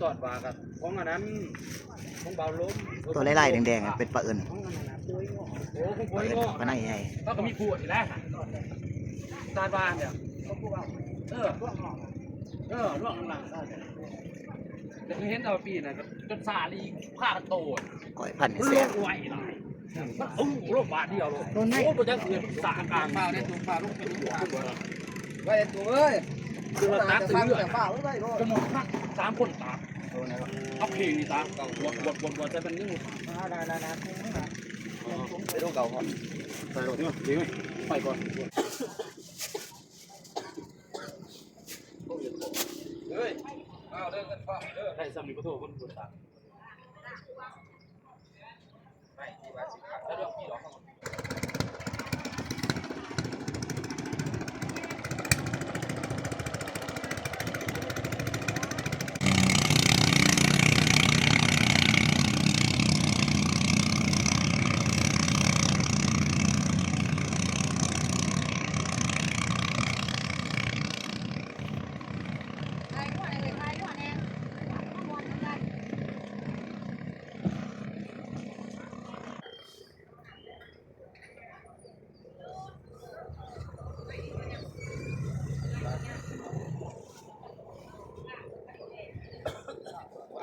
ສອດວ່າກັບຂອງອັນນັ້ນ ຂອງເບົາລົມ ຕົວລາຍໆແດງໆ ເປັນປາເອີ້ນ ຂອງອັນນັ້ນນະ ໂອ້ຍ ໂອ້ ຂອງ ປາເອີ້ນ ປາໄນໃຫຍ່ ເຮົາກໍມີຂວດນີ້ແຫຼະ ຕາດວ່ານີ້ ເອີ ເອີ ລວກນ້ຳຫຼັງ ແຕ່ເຫັນແຕ່ວ່າປີນັ້ນກໍຈົນຊາລີພາກັນໂຕ ກ້ອຍພັນນີ້ແຊບ ໄວຫຼາຍ ມັນຕຸ້ມລົງບາດດຽວໂລດ ໂອ້ ບໍ່ຈັກຊິສາກາງ ຟ້າວໄດ້ ຕູ້ຟ້າວລົງໄປ ໄວ້ ຕູ້ເອີຍ ຄືວ່າຕັກເລື້ອຍ ຟ້າວໄວ້ໂລດ ຈະມາສາມຄົນຕັກ ເອົາເຂ່ງນີ້ຕັກ ບວດ ບວດ ບວດ ບວດໃສ່ເປັນນິ້ວ ໄປລົງເກົ່າກ່ອນ ໄປໂລດ ໄປກ່ອນ ເຮີ້ຍ ເອົາເດີ ເງິນຟ້າວເດີ ໄດ້ຊ່ຳນີ້ ຂໍໂທດ ຄົນບໍ່ຕາຍ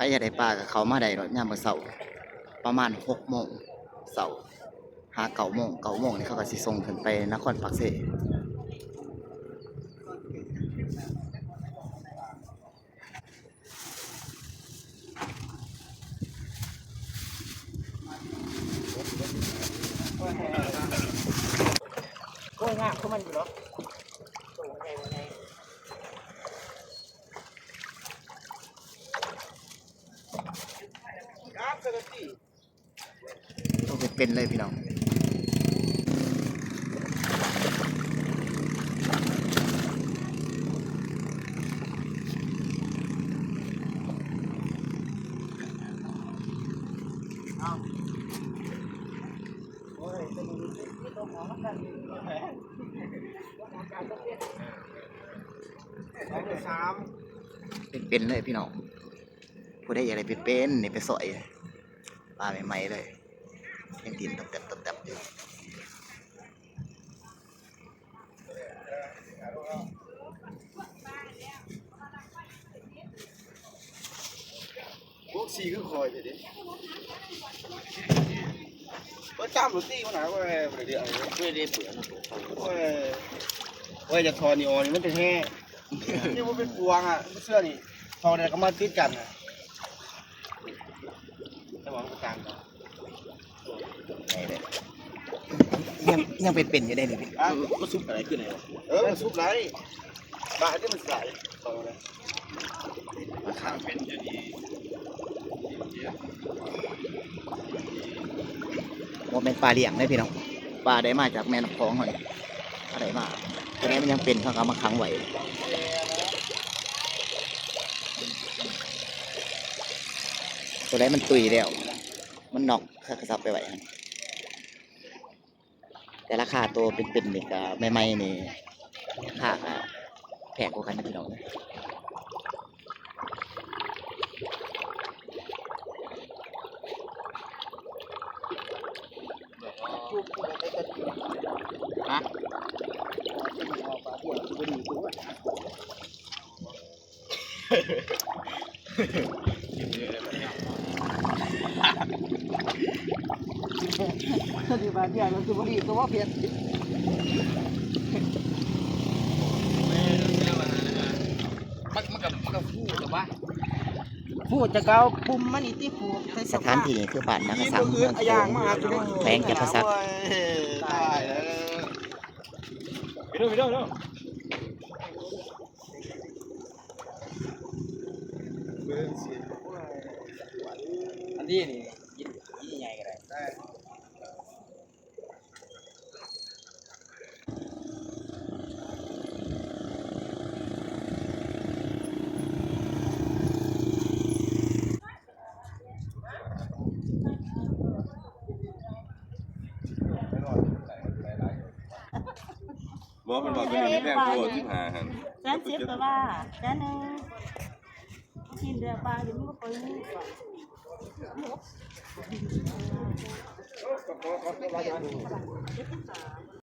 ໃຜຢາກໄດ້ປາກໍເຂົ້າມາໄດ້ໂລດ ຍາມມື້ເຊົ້າ ປະມານຫົກໂມງເຊົ້າ ຫາເກົ້າໂມງ ເກົ້າໂມງນີ້ເຂົາກໍຊິສົ່ງຂຶ້ນໄປນະຄອນປາກເຊ. ໂອ້ຍ ງາມຄືມັນຢູ່ເນາະ ໂຕໃຫຍ່ບໍ່ໃຫຍ່ ງາມເກີນທີ່. ໂຕເປັນໆເລີຍພີ່ນ້ອງ ເປັນໆເລີຍພີ່ນ້ອງ ຜູ້ໃດຢາກໄດ້ເປັນໆນີ້ໄປຊອຍ ປາໃໝ່ໆເລີຍ ຍັງດິ້ນຕອບແຕບຕອບແຕບຢູ່ ພວກສີຄືຂ້ອຍແທ້ເດ ບໍ່ຈຳໂລດຕິ ຫົວໜ້າ ໂອ້ຍ ບໍ່ໄດ້ເລື່ອງເລີຍ ບໍ່ໄດ້ເປີດ ໂອ້ຍ ໂອ້ຍ ຢາກຖອນນີ້ອອກນີ້ມັນແທ້ໆ ນີ້ບໍ່ເປັນປວງອະ ບໍ່ເຊື່ອນີ້ ເຂົ້າໄດ້ກໍມາຕິດກັນນະ ແຕ່ວ່າມັນກໍຕ່າງກັນ ນີ້ເດ້ ຍັງ ຍັງເປັນໆຢູ່ເດ້ນີ້ ອະ ມັນສຸກໄດ້ຄືໃດວະ ເອີ ມັນສຸກໄດ້ ບາດທີ່ມັນສາຍ ເຂົ້າໄດ້ ມັນຂ້າງເປັນຢູ່ນີ້ ບໍ່ແມ່ນປາລ້ຽງເດ້ພີ່ນ້ອງ ປາໄດ້ມາຈາກແມ່ນ້ຳຂອງເຮົານີ້ ເຮົາໄດ້ມາ ຕົວໃດມັນຍັງເປັນ ເຮົາກໍເອົາມາຂັງໄວ້ ຕົວໃດມັນຕຸຍແລ້ວ ມັນນັອກ ເຂົາກໍເອົາໄປໄວ້ຫັ້ນ ແຕ່ລາຄາໂຕເປັນໆນີ້ກໍໃໝ່ໆນີ້ ລາຄາກໍແພງກວ່າກັນນະພີ່ນ້ອງເອີຍ ຮະ? ປາດຽວລະຊິບໍ່ດີກວ່າເຜັດ ໂອ້ ຜູ້ຈະເອົາປຸ່ມມັນອີກຕິຜູ້ໃສ່ ສະຖານທີ່ນີ້ຄືບ້ານນາກະສັງ ເມືອງໂຂງ ແຂວງຈຳປາສັກ. ອັນນີ້ນີ້ ກິນ ກິນໃຫຍ່ກໍໄດ້. ບໍ່ ເພິ່ນວ່າຕົວນີ້ມີແພງກວ່າສິບຫ້າຫັ້ນ ແສນສິບ ແຕ່ວ່າແສນໜຶ່ງ ກິນເດືອປາຢູ່ ມັນບໍ່ຄ່ອຍມີກວ່າ ເຈັດສິບສາມ.